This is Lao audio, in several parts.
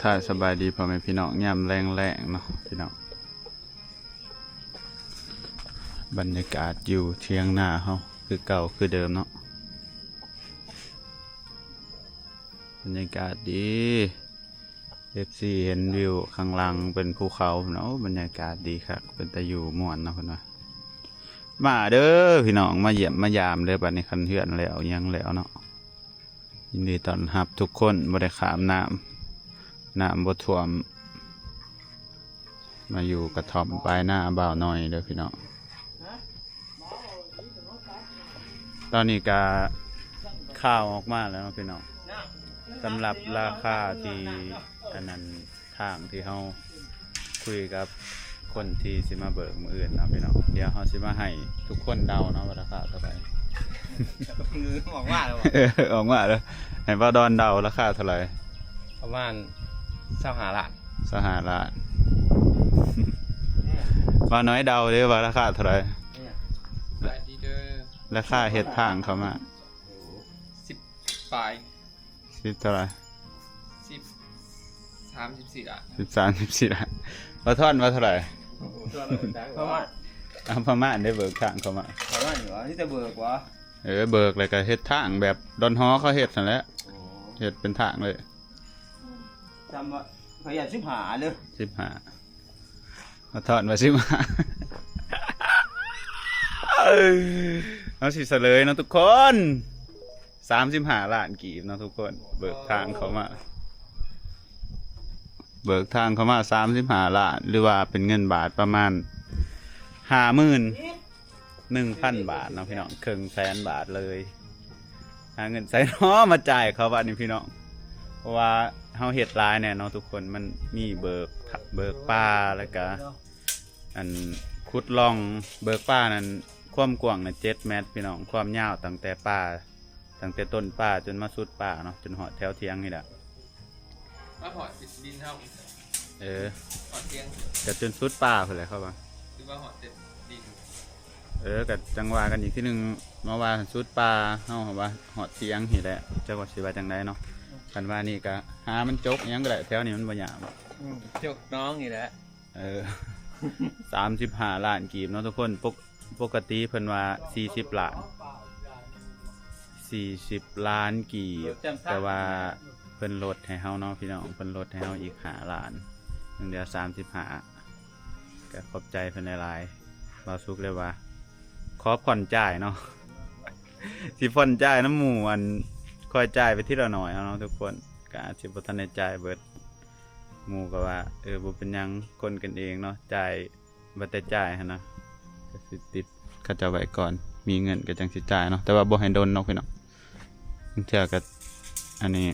ທາຍສະບາຍດີພໍ່ແມ່ພີ່ນ້ອງ ຍາມແລງໆເນາະພີ່ນ້ອງ. ບັນຍາກາດຢູ່ຖຽງນາເຮົາຄືເກົ່າຄືເດີມເນາະ, ບັນຍາກາດດີ. ເອັຟຊີ ເຫັນວິວຂ້າງຫຼັງເປັນພູເຂົາເນາະ, ບັນຍາກາດດີຄັກ ເປັນຕາຢູ່ມ່ວນເນາະເພິ່ນວ່າ. ມາເດີພີ່ນ້ອງ ມາຢ້ຽມມາຢາມເດີ, ບັດນີ້ຄັນເຮືອນແລ້ວຫຍັງແລ້ວເນາະ. ຍິນດີຕ້ອນຮັບທຸກຄົນ, ບໍ່ໄດ້ຂ້າມນ້ຳ, ນ້ຳບໍ່ຖ້ວມ, ມາຢູ່ກະທ່ອມປາຍນາບ່າວນ້ອຍເດີພີ່ນ້ອງ. ຕອນນີ້ກະຂ່າວອອກມາແລ້ວເນາະພີ່ນ້ອງ, ສຳລັບລາຄາທີ່ ອັນນັ້ນ ທາງທີ່ເຮົາຄຸຍກັບຄົນທີ່ຊິມາເບີກມື້ອື່ນເນາະພີ່ນ້ອງ. ດຽວເຮົາຊິມາໃຫ້ທຸກຄົນເດົາເນາະວ່າລາຄາເທົ່າໃດ. ອອກມາແລ້ວບໍ່? ເອີ ອອກມາແລ້ວ. ໃຫ້ບ່າວດອນເດົາລາຄາເທົ່າໃດ? ປະມານຊາວຫ້າລ້ານ. ຊາວຫ້າລ້ານ. ບ່າວນ້ອຍເດົາເດີວ່າລາຄາເທົ່າໃດ? ສະບາຍດີເດີ. ລາຄາເຮັດທາງເຂົ້າມາ ສິບປາຍ. ສິບເທົ່າໃດ? ສິບສາມ ສິບສີ່ລະ. ສິບສາມ ສິບສີ່ລະ. ບ່າວທ່ອນວ່າເທົ່າໃດ? ປະມານ ເອົາປະມານເດ້ ເບີກທາງເຂົ້າມາ. ປະມານນີ້ຫວາ? ມີແຕ່ເບີກຫວາ? ເອີ ເບີກແລ້ວກະເຮັດທາງແບບດອນຫໍເຂົາເຮັດຫັ້ນແຫຼະ. ໂອ້ ເຮັດເປັນທາງເລີຍ. ຈຳວ່າ ຂ້ອຍຢ້ານສິບຫ້າເດີ. ສິບຫ້າ. ມາທອນວ່າຊິມາ ເຮົາຊິສະເຫຼີຍເນາະທຸກຄົນ, ສາມສິບຫ້າລ້ານກີບເນາະທຸກຄົນ. ເບີກທາງເຂົ້າມາ ເບີກທາງເຂົ້າມາສາມສິບຫ້າລ້ານ ຫຼືວ່າເປັນເງິນບາດປະມານຫ້າໝື່ນໜຶ່ງພັນບາດເນາະພີ່ນ້ອງ, ເຄິ່ງແສນບາດເລີຍ. ຫາເງິນໃສເນາະມາຈ່າຍເຂົາບາດນີ້ພີ່ນ້ອງ, ເພາະວ່າເຮົາເຮັດຫຼາຍແນ່ເນາະທຸກຄົນ. ມັນມີເບີກ ເບີກປ່າ ແລ້ວກະ ອັນ ຂຸດລ່ອງ. ເບີກປ່ານັ້ນຄວາມກວ້າງນະເຈັດແມັດພີ່ນ້ອງ, ຄວາມຍາວຕັ້ງແຕ່ປ່າ ຕັ້ງແຕ່ຕົ້ນປ່າຈົນມາສຸດປ່າເນາະ, ຈົນຮອດແຖວຖຽງນີ້ແຫຼະ. ມາຮອດດິນເຮົາ. ເອີ ຮອດຖຽງ ກະຈົນສຸດປ່າພຸ້ນແຫຼະເຂົາວ່າ. ຫຼືວ່າຮອດແຕ່ດິນ? ເອີ ກະຈັ່ງວ່າກັນອີກທີໜຶ່ງ, ມາວ່າສຸດປ່າ ເຮົາວ່າຮອດຖຽງນີ້ແຫຼະ, ຈັກວ່າຊິວ່າຈັ່ງໃດເນາະ. ຄັນວ່ານີ້ກະຫາມັນຈົກຫຍັງກະໄດ້, ແຖວນີ້ມັນບໍ່ຍາກ. ອືມ ຈົກໜອງນີ້ແຫຼະ. ເອີ ສາມສິບຫ້າລ້ານກີບເນາະທຸກຄົນ. ປົກ ປົກກະຕິເພິ່ນວ່າສີ່ສິບລ້ານ ສີ່ສິບລ້ານກີບ, ແຕ່ວ່າເພິ່ນລົດໃຫ້ເຮົາເນາະພີ່ນ້ອງ, ເພິ່ນລົດໃຫ້ເຮົາອີກຫ້າລ້ານ, ຍັງເຫຼືອສາມສິບຫ້າ. ກະຂອບໃຈເພິ່ນຫຼາຍໆ. ບ່າວສຸກເລີຍວ່າຂໍຜ່ອນຈ່າຍເນາະ, ຊິຜ່ອນຈ່າຍນຳໝູ່ ອັນ ຄ່ອຍຈ່າຍໄປທີລະໜ້ອຍເນາະທຸກຄົນ. ກະອາດຊິບໍ່ທັນໄດ້ຈ່າຍເບິດ, ໝູ່ກະວ່າ ເອີ ບໍ່ເປັນຫຍັງ ຄົນກັນເອງເນາະ, ຈ່າຍ ວ່າແຕ່ຈ່າຍຫັ້ນນະ ກະຊິຕິດເຂົາເຈົ້າໄວ້ກ່ອນ, ມີເງິນກະຈັ່ງຊິຈ່າຍເນາະ, ແຕ່ວ່າບໍ່ໃຫ້ດົນເນາະພີ່ນ້ອງ. ບາງເທື່ອກະ ອັນນີ້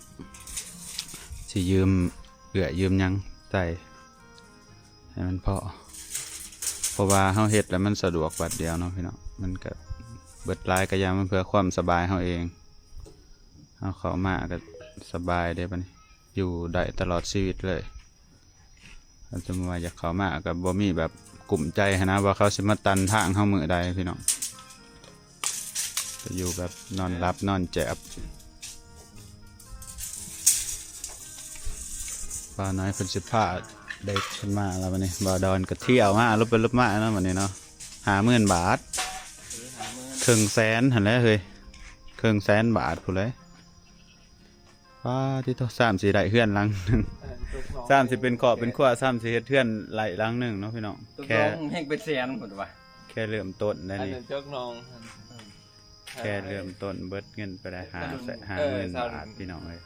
ຊິຢືມເອື້ອຍຢືມຫຍັງໃສ່ໃຫ້ມັນພໍ, ເພາະວ່າເຮົາເຮັດແລ້ວມັນສະດວກບາດດຽວເນາະພີ່ນ້ອງ. ມັນກະເບິດຫຼາຍກະຢ່າ, ມັນເພື່ອຄວາມສະບາຍເຮົາເອງ. ເຮົາເຂົ້າມາກະສະບາຍເດ້ ບາດນີ້ ຢູ່ໄດ້ຕະຫຼອດຊີວິດເລີຍ. ຄັນສົມມຸດວ່າຢາກເຂົ້າມາກະບໍ່ມີແບບກຸ້ມໃຈຫັ້ນນະ ວ່າເຂົາຊິມາຕັນທາງເຮົາມື້ໃດພີ່ນ້ອງ, ກະຢູ່ແບບນອນຫຼັບນອນແຈບ. ບ່າວນ້ອຍເພິ່ນຊິພາເດັກເພິ່ນມາແລ້ວບາດນີ້, ບ່າວດອນກະທ່ຽວມາ ລົບໄປລົບມາເນາະບາດນີ້ເນາະ. ຫ້າໝື່ນບາດ ເຄິ່ງແສນຫັ້ນແຫຼະເຮີ້ຍ, ເຄິ່ງແສນບາດພຸ້ນເລີຍ. ປາດຕິໂທ ຊ້ຳຊິໄດ້ເຮືອນຫຼັງໜຶ່ງ, ຊ້ຳຊິເປັນຄອບເປັນຄົວ, ຊ້ຳຊິເຮັດເຮືອນໄລ່ຫຼັງໜຶ່ງເນາະພີ່ນ້ອງ. ແຄ່ ຕົກລົງແຮງເປັນແສນພຸ້ນວ່າ, ແຄ່ເລີ່ມຕົ້ນໄດ໋ນີ້. ອັນນັ້ນຈົກໜອງ ແຄ່ເລີ່ມຕົ້ນເບິດເງິນໄປໄດ້ຫ້າແສນ ຫ້າໝື່ນບາດພີ່ນ້ອງເອີຍ.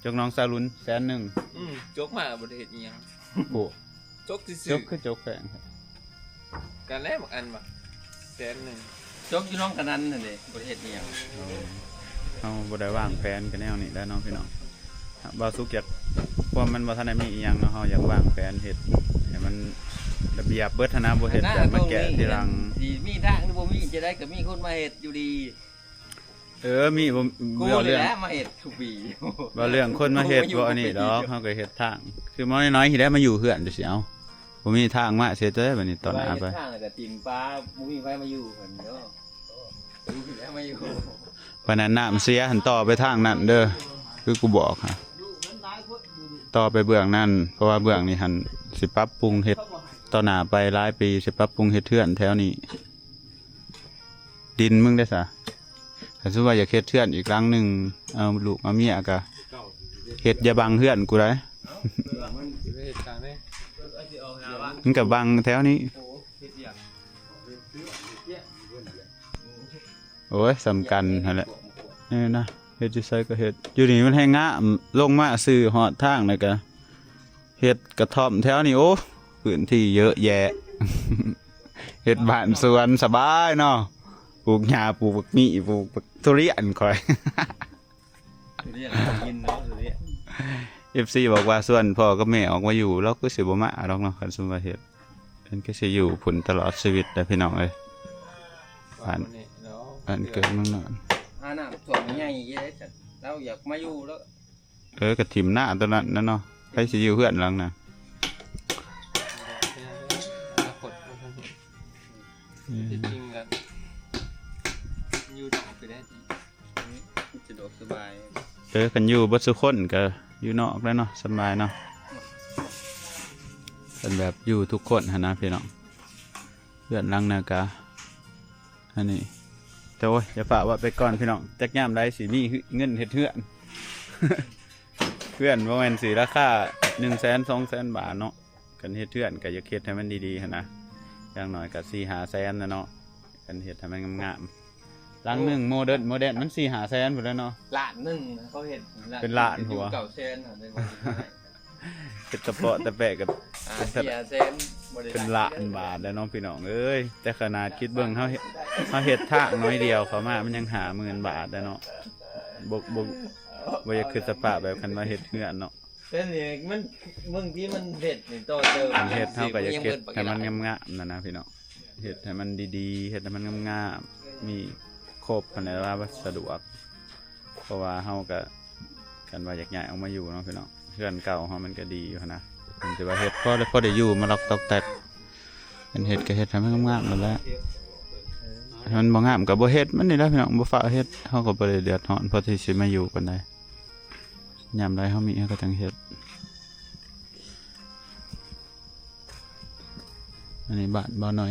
ຈົກໜອງຊາວລຸນແສນໜຶ່ງ. ອືມ ຈົກມາບໍ່ໄດ້ເຮັດອີ່ຫຍັງ. ໂອ້ ຈົກຊື່ໆ. ຈົກຄືຈົກແພງ. ກັນແລ້ວບັກອັນວ່າແສນໜຶ່ງ ຈົກຢູ່ໜອງກະນັນຫັ້ນເດ້ ບໍ່ໄດ້ເຮັດອີ່ຫຍັງ. ເຮົາບໍ່ໄດ້ວາງແຜນກັນແນວນີ້ແຫຼະເນາະພີ່ນ້ອງ. ບ່າວສຸກຢາກ ຄວາມມັນບໍ່ທັນໄດ້ມີອີ່ຫຍັງເນາະ, ເຮົາຢາກວາງແຜນເຮັດໃຫ້ມັນລະບຽບເບິດຫັ້ນນະ, ບໍ່ເຮັດແບບມາແກະທີຫຼັງ. ຊິມີທາງຫຼືບໍ່ມີ ຈະໄດ້ກະມີຄົນມາເຮັດຢູ່ດີ. ເອີ ມີບໍ່ ກູນີ້ແຫຼະມາເຮັດທຸກປີ. ເວົ້າເລື່ອງຄົນມາເຮັດບໍ່ອັນນີ້ດອກ, ເຮົາກະເຮັດທາງ ຄືມານ້ອຍໆ ຊິໄດ້ມາຢູ່ເຮືອນຈັ່ງຊີ້. ເອົ້າ ບໍ່ມີທາງມາເສຍເດີ ບາດນີ້ຕອນໜ້າໄປ ເຮັດທາງແລ້ວກະຖິ້ມປາ, ບໍ່ມີໃຜມາຢູ່ຫັ້ນເນາະ. ຢູ່ແລ້ວມາຢູ່ ປານນັ້ນນ້ຳເສຍຫັ້ນ ຕໍ່ໄປທາງນັ້ນເດີ ຄືກູບອກຫັ້ນ. ຕໍ່ໄປເບື້ອງນັ້ນ ເພາະວ່າເບື້ອງນີ້ຫັ້ນຊິປັບປຸງເຮັດ ຕໍ່ໜ້າໄປຫຼາຍປີ ຊິປັບປຸງເຮັດເຮືອນແຖວນີ້. ດິນມຶງເດ້ສະ? ຄັນສົມມຸດວ່າຢາກເຮັດເຮືອນອີກຫຼັງໜຶ່ງ ເອົາລູກເອົາເມຍກະເຮັດ ຢ່າບັງເຮືອນກູໄດ໋. ມັນກະບັງແຖວນີ້. ໂອ້ຍ ສ່ຳກັນຫັ້ນແຫຼະ ນີ້ນະ ເຮັດຢູ່ໃສກະເຮັດ ຢູ່ນີ້ມັນແຮງງາມ. ລົງມາຊື່ຮອດທາງ ແລ້ວກະເຮັດກະທ່ອມແຖວນີ້. ໂອ້ ພື້ນທີ່ເຍາະແຍະ ເຮັດບ້ານສວນສະບາຍເນາະ ປູກຫຍ້າ ປູກບັກໝີ່ ປູກບັກທຸລຽນຂ້ອຍ. ທຸລຽນ ໄດ້ຍິນເນາະ ທຸລຽນ. ເອັຟຊີບອກວ່າຊວນພໍ່ກັບແມ່ອອກມາຢູ່ ລາວຄືຊິບໍ່ມາດອກເນາະ ຄັນສົມວ່າເຮັດ ເພິ່ນຄືຊິຢູ່ພຸ້ນຕະຫຼອດຊີວິດເດ້ພີ່ນ້ອງເອີຍ. ບ້ານ ບ້ານເກີດເມືອງນອນ ຫານ້ຳຖ້ວມໃຫຍ່ເດ້ຊັ້ນ ລາວຢາກມາຢູ່ແລ້ວ. ເອີ ກະຖິ້ມນາຕົວນັ້ນນະເນາະ ໃຜຊິຢູ່ເຮືອນຫຼັງນັ້ນ? ອະນາຄົດ ທີ່ຈິງກະຢູ່ນອກໄປໄດ້ ສະດວກສະບາຍ. ເອີ ຄັນຢູ່ເບິດຊຸຄົນກະຢູ່ນອກແລ້ວເນາະ ສະບາຍເນາະ ຄັນແບບຢູ່ທຸກຄົນຫັ້ນນະພີ່ນ້ອງ. ເຮືອນຫຼັງນະກະ ອັນນີ້ ແຕ່ໂອ້ຍ ຢ່າຟ້າວເວົ້າໄປກ່ອນພີ່ນ້ອງ ຈັກຍາມໃດຊິມີເງິນເຮັດເຮືອນ. ເຮືອນບໍ່ແມ່ນຊິລາຄາໜຶ່ງແສນສອງແສນບາດເນາະ. ຄັນເຮັດເຮືອນກະຢາກເຮັດໃຫ້ມັນດີໆຫັ້ນນະ ຢ່າງໜ້ອຍກະສີ່ຫ້າແສນນະເນາະ ຄັນເຮັດໃຫ້ມັນງາມໆ. ຫຼັງໜຶ່ງໂມເດີນ ໂມເດີນມັນສີ່ຫ້າແສນພຸ້ນແຫຼະເນາະ. ລ້ານໜຶ່ງເຂົາເຮັດ ເປັນລ້ານພຸ້ນ ເກົ້າແສນຫັ້ນເດ້. ເຮັດສະເປາະແຕ່ແປະກະ ອ່າ ເປັນ ສີ່ຫ້າແສນ ເປັນລ້ານບາດແລ້ວເນາະພີ່ນ້ອງເອີຍ. ແຕ່ຂະໜາດຄິດເບິ່ງ ເຮົາເຮັດ ເຮົາເຮັດທາງໜ້ອຍດຽວເຂົ້າມາ ມັນຍັງຫ້າໝື່ນບາດແລ້ວເນາະ. ບໍ່ ບໍ່ ບໍ່ຢາກຄິດສະພາບແບບຄັນວ່າເຮັດເຮືອນເນາະ. ແຕ່ນີ້ມັນ ເບິ່ງທີ່ມັນເຮັດນີ້ຕໍ່ເຕີມ ເຮັດ ເຮົາກະຢາກເຮັດໃຫ້ມັນງາມໆນັ້ນນະພີ່ນ້ອງ ເຮັດໃຫ້ມັນດີໆ ເຮັດໃຫ້ມັນງາມໆ ມີຄົບຫັ້ນແຫຼະ ວ່າສະດວກ. ເພາະວ່າເຮົາກະ ຄັນວ່າຢາກຍ້າຍອອກມາຢູ່ເນາະພີ່ນ້ອງ ເຮືອນເກົ່າເຮົາມັນກະດີຢູ່ຫັ້ນນະ ມັນຊິວ່າເຮັດພໍ ພໍໄດ້ຢູ່ມາລັອກຕອກແຕັກ. ເພິ່ນເຮັດກະເຮັດໃຫ້ມັນງາມໆນັ້ນແຫຼະ ມັນບໍ່ງາມກະບໍ່ເຮັດ ມັນນີ້ແຫຼະພີ່ນ້ອງ ບໍ່ຟ້າວເຮັດ ເຮົາກະບໍ່ໄດ້ເດືອດຮ້ອນພໍທີ່ຊິມາຢູ່ປານໃດ. ຍາມໃດເຮົາມີເຮົາກະຈັ່ງເຮັດ. ອັນນີ້ບ້ານບ່າວນ້ອຍ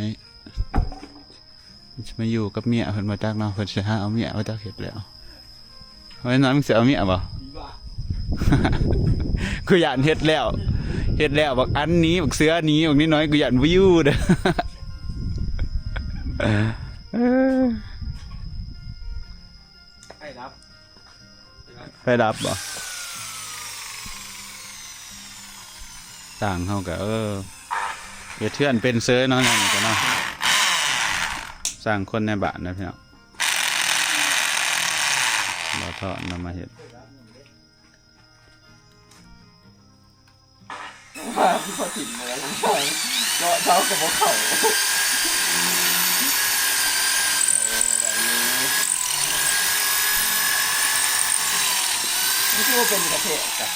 ຊິມາຢູ່ກັບເມຍເພິ່ນບໍ່ຈັກເນາະ ເພິ່ນຊິຫາເອົາເມຍບໍ່ຈັກເຮັດແລ້ວ. ເອີຍ ນ້ອຍ ມຶງຊິເອົາເມຍບໍ່? ກູຢ້ານເຮັດແລ້ວ ເຮັດແລ້ວບັກອັນໜີ ບັກເສືອໜີ ບັກນ້ອຍໆ ກູຢ້ານບໍ່ຢູ່ເດີ້. ເອີ ໄຟດັບ ໄຟດັບບໍ່? ຊ່າງເຮົາກະ ເອີ ເຮັດເຮືອນເປັນເຊີຍເນາະ ແນວນີ້ກະເນາະ ຊ່າງຄົນໃນບ້ານນະພີ່ນ້ອງ ບໍ່ທອດນຳມາເຮັດ. ວ່າຄືເຂົາຖິ້ມມາແລ້ວ ເຈາະເຊົາກະບໍ່ເຂົ້າ. ເອີ ໄດ້ຢູ່ ມັນຄືວ່າເປັນກະແທກກະ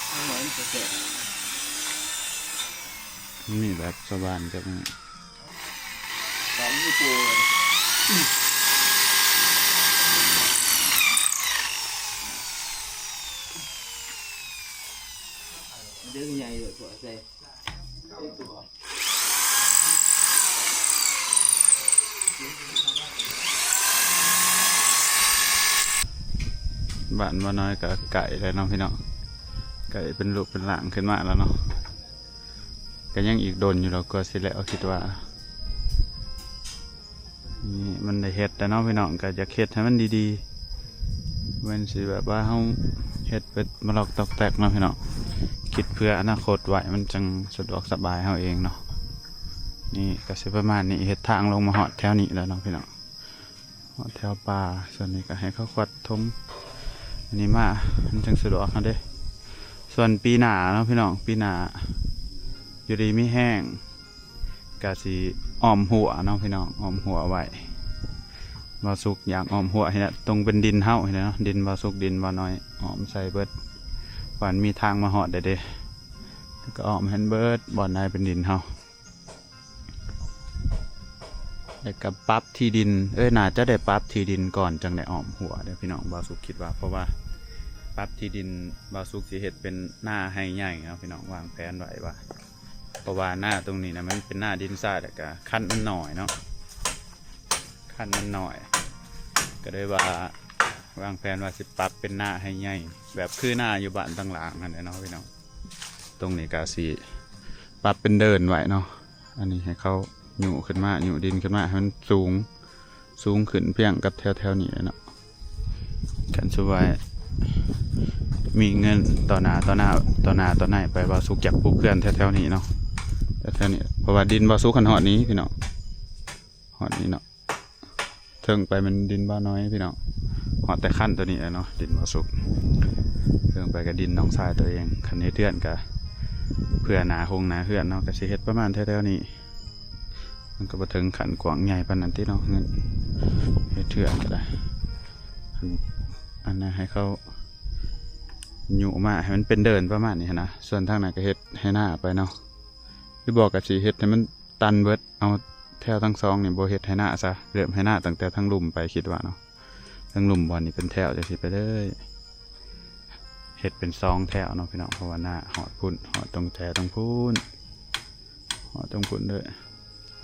ເອີ ມັນກະແທກ ມີແບບຊາວບ້ານກັບ ເດີໃຫຍ່ເລີຍ ບ້ານບ່າວນ້ອຍກະໃກ້ແລ້ວເນາະພີ່ນ້ອງ ໃກ້ເປັນລູກເປັນຫຼານຂຶ້ນມາແລ້ວເນາະ. ກະຍັງອີກດົນຢູ່ດອກກວ່າຊິແລ້ວ ຄິດວ່າ. ນີ້ມັນໄດ້ເຮັດແລ້ວເນາະພີ່ນ້ອງ ກະຢາກເຮັດໃຫ້ມັນດີໆ ແມ່ນຊິແບບວ່າເຮົາເຮັດເປັນມາລັອກຕອກແຕກເນາະພີ່ນ້ອງ ຄິດເພື່ອອະນາຄົດໄວ້ ມັນຈັ່ງສະດວກສະບາຍເຮົາເອງເນາະ. ນີ້ກະຊິປະມານນີ້ ເຮັດທາງລົງມາຮອດແຖວນີ້ແລ້ວເນາະພີ່ນ້ອງ. ຮອດແຖວປ່າ ສ່ວນນີ້ກະໃຫ້ເຂົາຂວັດຖົມອັນນີ້ມາ ມັນຈັ່ງສະດວກເຮົາເດ້. ສ່ວນປີໜ້າເນາະພີ່ນ້ອງ ປີໜ້າຢູ່ດີມີແຮງ ກະຊິອ້ອມຮົ້ວເນາະພີ່ນ້ອງ ອ້ອມຮົ້ວໄວ້. ບ່າວສຸກຢາກອ້ອມຮົ້ວຫັ້ນແຫຼະ ຕົງເປັນດິນເຮົາຫັ້ນແຫຼະເນາະ ດິນບ່າວສຸກ ດິນບ່າວນ້ອຍ ອ້ອມໃສ່ເບິດ ວ່າມັນມີທາງມາຮອດໄດ້ເດ້ ແລ້ວກະອ້ອມໃຫ້ເບິດ ບ່ອນໃດເປັນດິນເຮົາ. ແລ້ວກະປັບທີ່ດິນ ເອີ ໜ້າຈະໄດ້ປັບທີ່ດິນກ່ອນ ຈັ່ງໄດ້ອ້ອມຮົ້ວເດີ້ພີ່ນ້ອງ ບ່າວສຸກຄິດວ່າ ເພາະວ່າ ປັບທີ່ດິນ ບ່າວສຸກຊິເຮັດເປັນນາໄຮ່ໃຫຍ່ເນາະພີ່ນ້ອງ, ວາງແຜນໄວ້ວ່າ ເພາະວ່ານາຕົງນີ້ນະ ມັນເປັນນາດິນຊາຍ ແລ້ວກະຄັນມັນໜ້ອຍເນາະ, ຄັນມັນໜ້ອຍ ກໍເລີຍວ່າ ວາງແຜນວ່າຊິປັບເປັນນາໄຮ່ໃຫຍ່ ແບບຄືນາຢູ່ບ້ານຕ່າງໆຫັ້ນແຫຼະເນາະພີ່ນ້ອງ. ຕົງນີ້ກະຊິປັບເປັນເດີ່ນໄວ້ເນາະ, ອັນນີ້ໃຫ້ເຂົາຍູ້ຂຶ້ນມາ ຍູ້ດິນຂຶ້ນມາໃຫ້ມັນສູງ ສູງຂຶ້ນພຽງກັບແຖວໆນີ້ແຫຼະເນາະ. ຄັນສົມມຸດວ່າມີເງິນຕໍ່ໜ້າ ຕໍ່ໜ້າ ຕໍ່ໜ້າ ຕໍ່ໃນໄປ ບ່າວສຸກຢາກປູກເຮືອນແຖວໆນີ້ເນາະ, ແຖວໆນີ້ ເພາະວ່າດິນບ່າວສຸກຫັ້ນຮອດນີ້ພີ່ນ້ອງ ຮອດນີ້ເນາະ. ເທິງໄປແມ່ນດິນບ່າວນ້ອຍພີ່ນ້ອງ, ຮອດແຕ່ຄັນຕົວນີ້ແຫຼະເນາະ ດິນບ່າວສຸກ. ເທິງໄປກໍດິນນ້ອງຊາຍຕົວເອງ, ຄັນເຮັດເຮືອນກໍເພື່ອໜ້າໂຮງໜ້າເຮືອນເນາະ ກໍຊິເຮັດປະມານແຖວໆນີ້, ມັນກໍບໍ່ເຖິງຂັ້ນກວ້າງໃຫຍ່ປານນັ້ນຕິເນາະ. ເຮືອນເຮັດເຮືອນກໍໄດ້ ອັນ ອັນນັ້ນໃຫ້ເຂົາຍູ້ມາໃຫ້ມັນເປັນເດີ່ນປະມານນີ້ຫັ້ນນະ, ສ່ວນທາງນັ້ນກໍເຮັດໄຮ່ນາໄປເນາະ ຫຼືບໍ່ກໍຊິເຮັດໃຫ້ມັນຕັນເບິດ. ເອົາແຖວທັງສອງນີ້ບໍ່ເຮັດໄຮ່ນາຊະ, ເລີ່ມໄຮ່ນາຕັ້ງແຕ່ທາງລຸ່ມໄປ ຄິດວ່າເນາະ, ທາງລຸ່ມບ່ອນນີ້ເປັນແຖວຈັ່ງຊີ້ໄປເລີຍ, ເຮັດເປັນສອງແຖວເນາະພີ່ນ້ອງ, ເພາະວ່ານາຮອດພຸ້ນ ຮອດຕົງແຖວທັງພຸ້ນ ຮອดຕົງພຸ້ນເລີຍ.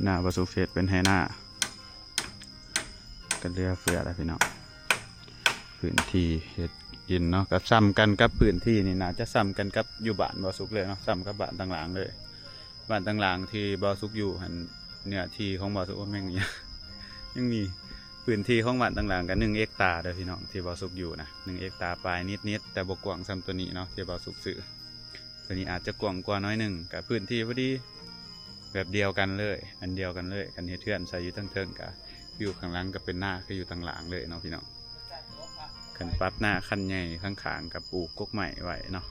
ນາບ່າວສຸກເຮັດເປັນໄຮ່ນາ ກໍເຫຼືອເຟືອແລ້ວພີ່ນ້ອງ. ພື້ນທີ່ເຮັດກິນເນາະ ກໍສ່ຳກັນກັບພື້ນທີ່ນີ້ ໜ້າຈະສ່ຳກັນກັບຢູ່ບ້ານບ່າວສຸກເລີຍເນາະ, ສ່ຳກັບບ້ານຕ່າງຫຼັງເລີຍ. ບ້ານຕ່າງຫຼັງທີ່ບ່າວສຸກຢູ່ຫັ້ນ ເນື້ອທີ່ຂອງບ່າວສຸກ ໂອ້ ແມ່ນຫຍັງ ຍັງມີ ພື້ນທີ່ຂອງບ້ານຕ່າງຫຼັງກໍໜຶ່ງເຮັກຕາເດີພີ່ນ້ອງ, ທີ່ບ່າວສຸກຢູ່ນະ ໜຶ່ງເຮັກຕາປາຍນິດໆ, ແຕ່ບໍ່ກວ້າງສ່ຳຕົວນີ້ເນາະ ທີ່ບ່າວສຸກຊື້. ຕົວນີ້ອາດຈະກວ້າງກວ່າໜ້ອຍໜຶ່ງ, ກໍພື້ນທີ່ພໍດີ ແບບດຽວກັນເລີຍ ອັນດຽວກັນເລີຍ. ຄັນເຮັດເຮືອນໃສ່ຢູ່ເທິງໆ ກໍວິວຂ້າງຫຼັງກໍເປັນນາ ຄືຢູ່ທາງຫຼັງເລີຍເນາະພີ່ນ້ອງ. ຄັນປັບນາຄັນໃຫຍ່ຂ້າງໆ ກໍປູກກົກໄມ້ໄວ້ເນາະ,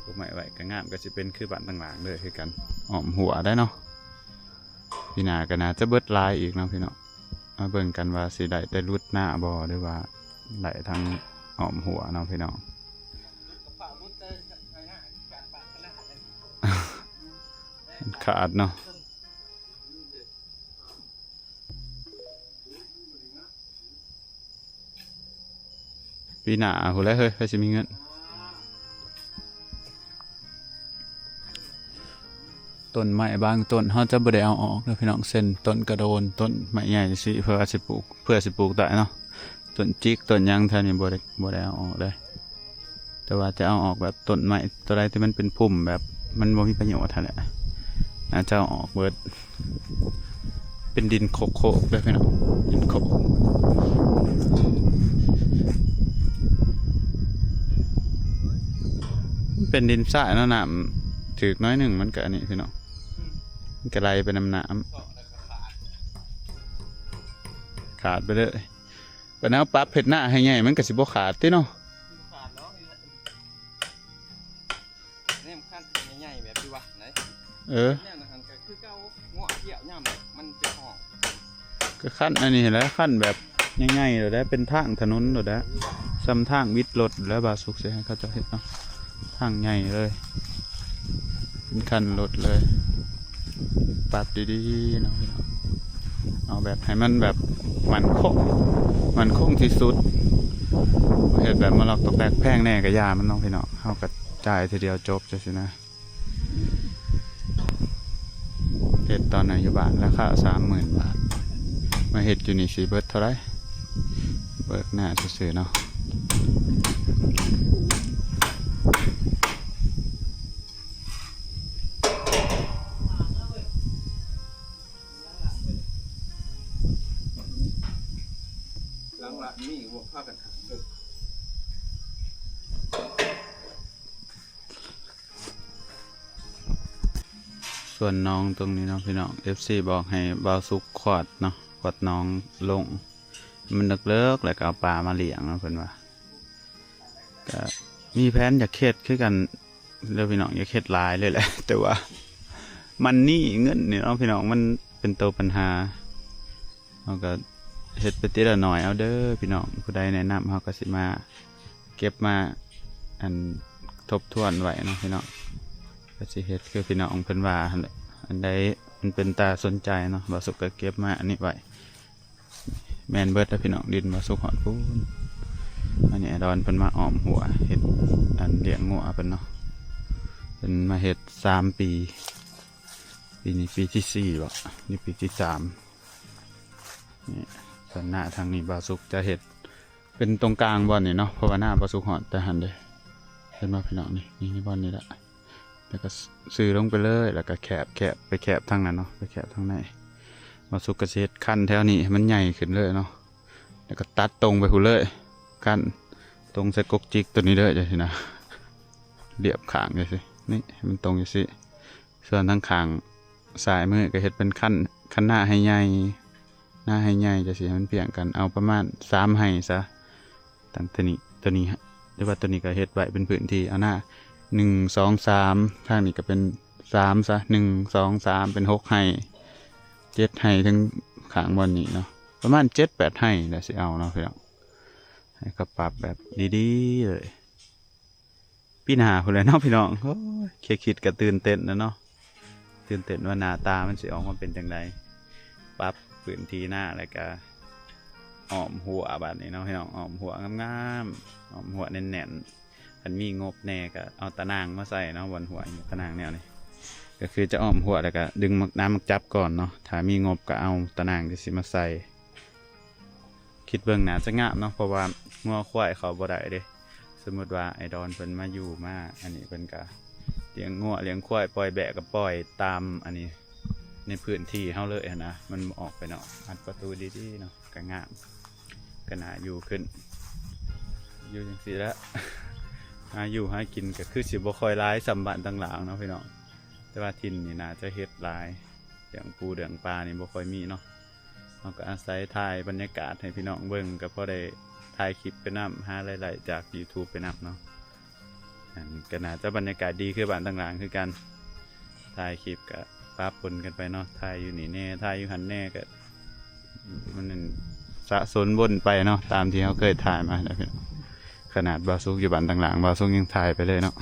ກົກໄມ້ໄວ້ກໍງາມ, ກໍຊິເປັນຄືບ້ານຕ່າງຫຼັງເລີຍຄືກັນ ອ້ອມຮົ້ວໄດ້ເນາະ. ປີໜ້າກໍໜ້າຈະເບິດຫຼາຍອີກເນາະພີ່ນ້ອງ. ມາເບິ່ງກັນວ່າຊິໄດ້ແຕ່ຫຼຸດນາບໍ່ ຫຼືວ່າໄດ້ທັງອ້ອມຮົ້ວເນາະພີ່ນ້ອງ. ຂາດເນາະ. ປີໜ້າພຸ້ນແຫຼະເຮີ້ຍ ໃຜຊິມີເງິນ. ຕົ້ນໄມ້ບາງຕົ້ນເຮົາຈະບໍ່ໄດ້ເອົາອອກເດີພີ່ນ້ອງ, ເຊັ່ນ ຕົ້ນກະໂດນ ຕົ້ນໄມ້ໃຫຍ່ຊີ້ ເພື່ອຊິປູກ ເພື່ອຊິປູກໄດ້ເນາະ. ຕົ້ນຈິກ ຕົ້ນຫຍັງແຖວນີ້ບໍ່ໄດ້ ບໍ່ໄດ້ເອົາອອກເດ້. ແຕ່ວ່າຈະເອົາອອກແບບຕົ້ນໄມ້ຕົວໃດທີ່ມັນເປັນພຸ່ມ ແບບມັນບໍ່ມີປະໂຫຍດຫັ້ນແຫຼະ ໜ້າຈະເອົາອອກເບິດ. ເປັນດິນໂຄກໆເດີພີ່ນ້ອງ ດິນໂຄກ ເປັນດິນຊາຍເນາະ, ນ້ຳຖືກໜ້ອຍໜຶ່ງມັນກໍອັນນີ້ພີ່ນ້ອງ, ມັນກໍໄຫຼໄປນຳນ້ຳ ຂາດໄປເລີຍ. ບັດເຮົາປັບເຮັດນາໃຫ້ໃຫຍ່ ມັນກໍຊິບໍ່ຂາດຕິເນາະ. ບໍ່ຂາດດອກ ນີ້ມັນຄັນໃຫຍ່ໆ ແບບທີ່ວ່າໄດ. ເອີ ແນວນັ້ນກໍຄືເກົ່າ, ງົວຂຽວຍາມມັນເປັນຫ້ອງ ກໍຄັນອັນນີ້ແຫຼະ, ຄັນແບບໃຫຍ່ໆໂລດແຫຼະ, ເປັນທາງຖະໜົນໂລດແຫຼະ, ສ່ຳທາງວິດລົດແຫຼະ. ບ່າວສຸກຊິໃຫ້ເຂົາເຈົ້າເຮັດເນາະ, ທາງໃຫຍ່ເລີຍ ເປັນຄັນລົດເລີຍ. ປັບດີໆເນາະ ເອົາແບບໃຫ້ມັນແບບໝັ້ນຄົງ ໝັ້ນຄົງທີ່ສຸດ. ເຮັດແບບມາລັອກຕອກແຕກແພງແດ່ກໍຢ່າມັນເນາະພີ່ນ້ອງ, ເຮົາກໍຈ່າຍທີດຽວຈົບຈັ່ງຊີ້ນະ. ເຮັດຕອນອາຍຸບານລາຄາສາມໝື່ນບາດ, ມາເຮັດຢູ່ນີ້ຊິເບິດເທົ່າໃດ? ເບີກໜ້າຊື່ໆເນາະ. ຫຼັງລະມີບໍ່ພາກັນຫາເດີ. ສ່ວນໜອງຕົງນີ້ເນາະພີ່ນ້ອງ, ເອັຟຊີບອກໃຫ້ບ່າວສຸກຂວາດເນາະ, ຂວາດໜອງລົງ ມັນເລິກໆ ແລ້ວກໍເອົາປາມາລ້ຽງເນາະ ເພິ່ນວ່າ. ກໍມີແຜນຢາກເຮັດຄືກັນເດີພີ່ນ້ອງ, ຢາກເຮັດຫຼາຍເລີຍແຫຼະ ແຕ່ວ່າມັນນີ້ ເງິນນີ້ເນາະພີ່ນ້ອງ ມັນເປັນໂຕປັນຫາ. ເຮົາກໍເຮັດໄປທີລະໜ້ອຍເອົາເດີພີ່ນ້ອງ, ຜູ້ໃດແນະນຳເຮົາກໍຊິມາເກັບມາ ອັນ ທົບທວນໄວ້ເນາະພີ່ນ້ອງ, ກໍຊິເຮັດຄືພີ່ນ້ອງເພິ່ນວ່າຫັ້ນແຫຼະ. ອັນໃດມັນເປັນຕາສົນໃຈເນາະ ບ່າວສຸກກໍເກັບມາອັນນີ້ໄວ້. ແມ່ນເບິດແລ້ວພີ່ນ້ອງ, ດິນບ່າວສຸກຮອດພຸ້ນ. ອັນນີ້ອ້າຍດອນເພິ່ນມາອ້ອມຮົ້ວເຮັດອັນລ້ຽງງົວເພິ່ນເນາະ ເພິ່ນມາເຮັດສາມປີ ປີນີ້ປີທີສີ່ບໍ ນີ້ປີທີສາມ. ນີ້ສ່ວນໜ້າທາງນີ້ບ່າວສຸກຈະເຮັດເປັນຕົງກາງບ່ອນນີ້ເນາະ ເພາະວ່າໜ້າບ່າວສຸກຮອດແຕ່ຫັ້ນເດ້ ເຫັນບໍ່ພີ່ນ້ອງ? ນີ້ ນີ້ ນີ້ບ່ອນນີ້ລະ ແລ້ວກໍ ສ- ຊື່ລົງໄປເລີຍ ແລ້ວກໍແຄບ ແຄບ ໄປແຄບທາງນັ້ນເນາະ ໄປແຄບທາງໃນ. ບ່າວສຸກກໍຊິເຮັດຄັນແຖວນີ້ໃຫ້ມັນໃຫຍ່ຂຶ້ນເລີຍເນາະ ແລ້ວກໍຕັດຕົງໄປພຸ້ນເລີຍ ຄັນຕົງໃສ່ກົກຈິກໂຕນີ້ເລີຍ ຈັ່ງຊີ້ນະ ລຽບຂ້າງຈັ່ງຊີ້ ນີ້ ໃຫ້ມັນຕົງຈັ່ງຊີ້. ສ່ວນທາງຂ້າງຊ້າຍມືກໍເຮັດເປັນຄັນ ຄັນນາໃຫ້ໃຫຍ່ ນາໃຫ້ໃຫຍ່ຈັ່ງຊີ້ ໃຫ້ມັນພຽງກັນ ເອົາປະມານສາມໄຮ່ຊະ ຕັ້ງແຕ່ນີ້ ໂຕນີ້ ຫຼືວ່າໂຕນີ້ກໍເຮັດໄວ້ເປັນພື້ນທີ່ ເອົານາ ໜຶ່ງ ສອງ ສາມ ທາງນີ້ກໍເປັນສາມຊະ ໜຶ່ງ ສອງ ສາມ ເປັນຫົກໄຮ່ ເຈັດໄຮ່ ເຖິງຂ້າງບ່ອນນີ້ເນາະ ປະມານເຈັດແປດໄຮ່ແຫຼະ ຊິເອົາເນາະພີ່ນ້ອງ ໃຫ້ເຂົາປັບແບບດີໆເລີຍ. ປີໜ້າພຸ້ນແຫຼະເນາະພີ່ນ້ອງ. ໂອ້ຍ ແຄ່ຄິດກໍຕື່ນເຕັ້ນແລ້ວເນາະ ຕື່ນເຕັ້ນວ່າໜ້າຕາມັນຊິອອກມາເປັນຈັ່ງໃດ. ປັບພື້ນທີ່ນາ ແລ້ວກະອ້ອມຮົ້ວບາດນີ້ເນາະພີ່ນ້ອງ ອ້ອມຮົ້ວງາມໆ ອ້ອມຮົ້ວແໜ້ນໆ. ຄັນມີງົບແດ່ກໍເອົາຕາໜ່າງມາໃສ່ເນາະ ບ່ອນຮົ້ວ ຕາໜ່າງແນວນີ້ ກໍຄືຈະອ້ອມຮົ້ວ ແລ້ວກະດຶງໝາກ ນ້ຳໝາກຈັບກ່ອນເນາະ. ຖ້າມີງົບກໍເອົາຕາໜ່າງຈັ່ງຊີ້ມາໃສ່. ຄິດເບິ່ງໜ້າຈະງາມເນາະ ເພາະວ່າງົວຄວາຍເຂົ້າບໍ່ໄດ້ເດ້. ສົມມຸດວ່າອ້າຍດອນເພິ່ນມາຢູ່ມາ ອັນນີ້ເພິ່ນກະລ້ຽງງົວລ້ຽງຄວາຍ ປ່ອຍແບະກໍປ່ອຍຕາມ ອັນນີ້ ໃນພື້ນທີ່ເຮົາເລີຍຫັ້ນນະ ມັນບໍ່ອອກໄປນອກ. ອັດປະຕູດີໆເນາະ ກະງາມ ກະໜ້າຢູ່ຂຶ້ນ. ຢູ່ຈັ່ງຊີ້ລະ ຫາຢູ່ຫາກິນກໍຄືຊິບໍ່ຄ່ອຍຫຼາຍສ່ຳບ້ານຕ່າງໆເນາະພີ່ນ້ອງ ແຕ່ວ່າຖິ່ນນີ້ໜ້າຈະເຮັດຫຼາຍ ເລື່ອງປູເລື່ອງປານີ້ບໍ່ຄ່ອຍມີເນາະ. ເຮົາກໍອາໄສຖ່າຍບັນຍາກາດໃຫ້ພີ່ນ້ອງເບິ່ງ ກໍພໍໄດ້ຖ່າຍຄລິບໄປນຳ ຫາລາຍໄດ້ຈາກ YouTube ໄປນຳເນາະ. ອັນກໍໜ້າຈະບັນຍາກາດດີຄືບ້ານຕ່າງໆຄືກັນ ຖ່າຍຄລິບກໍປະປົນກັນໄປເນາະ ຖ່າຍຢູ່ນີ້ແດ່ ຖ່າຍຢູ່ຫັ້ນແດ່ ກໍມັນນັ້ນ ສະສົນວົນໄປເນາະ ຕາມທີ່ເຮົາເຄີຍຖ່າຍມານະພີ່ນ້ອງ. ຂະໜາດບ່າວສຸກຢູ່ບ້ານຕ່າງໆ ບ່າວສຸກຍັງຖ່າຍໄປເລີຍເນາະ.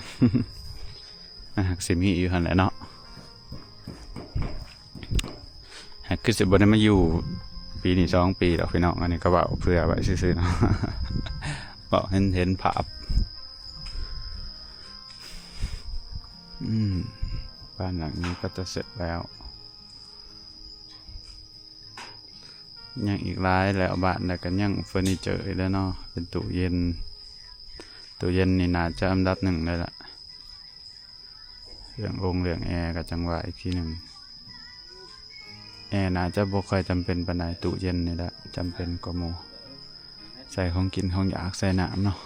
ມັນຫາກຊິມີຢູ່ຫັ້ນແຫຼະເນາະ ຫາກຄືຊິບໍ່ໄດ້ມາຢູ່ປີນີ້ສອງປີດອກພີ່ນ້ອງ. ອັນນີ້ກໍເວົ້າເພື່ອໄວ້ຊື່ໆເນາະ ເວົ້າໃຫ້ເຫັນພາບ. ອືມ ບ້ານຫຼັງນີ້ກໍຈະເສັດແລ້ວ ຍັງອີກຫຼາຍແຫຼະ ບ້ານ ແລ້ວກໍຍັງເຟີນີເຈີອີກແຫຼະເນາະ ເປັນຕູ້ເຢັນ ຕູ້ເຢັນນີ້ໜ້າຈະອັນດັບໜຶ່ງເລີຍລະ. ເລື່ອງອົງເລື່ອງແອກໍຈັ່ງວ່າອີກທີໜຶ່ງ ແອໜ້າຈະບໍ່ຄ່ອຍຈຳເປັນປານໃດ ຕູ້ເຢັນນີ້ແຫຼະຈຳເປັນກວ່າໝູ່ ໃສ່ຂອງກິນຂອງຢາກ ໃສ່ນ້ຳເນາະ.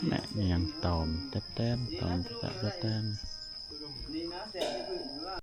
ແມ່ນຫຍັງ ຕອມແຕ້ມໆ ຕອມແຕ້ມໆ.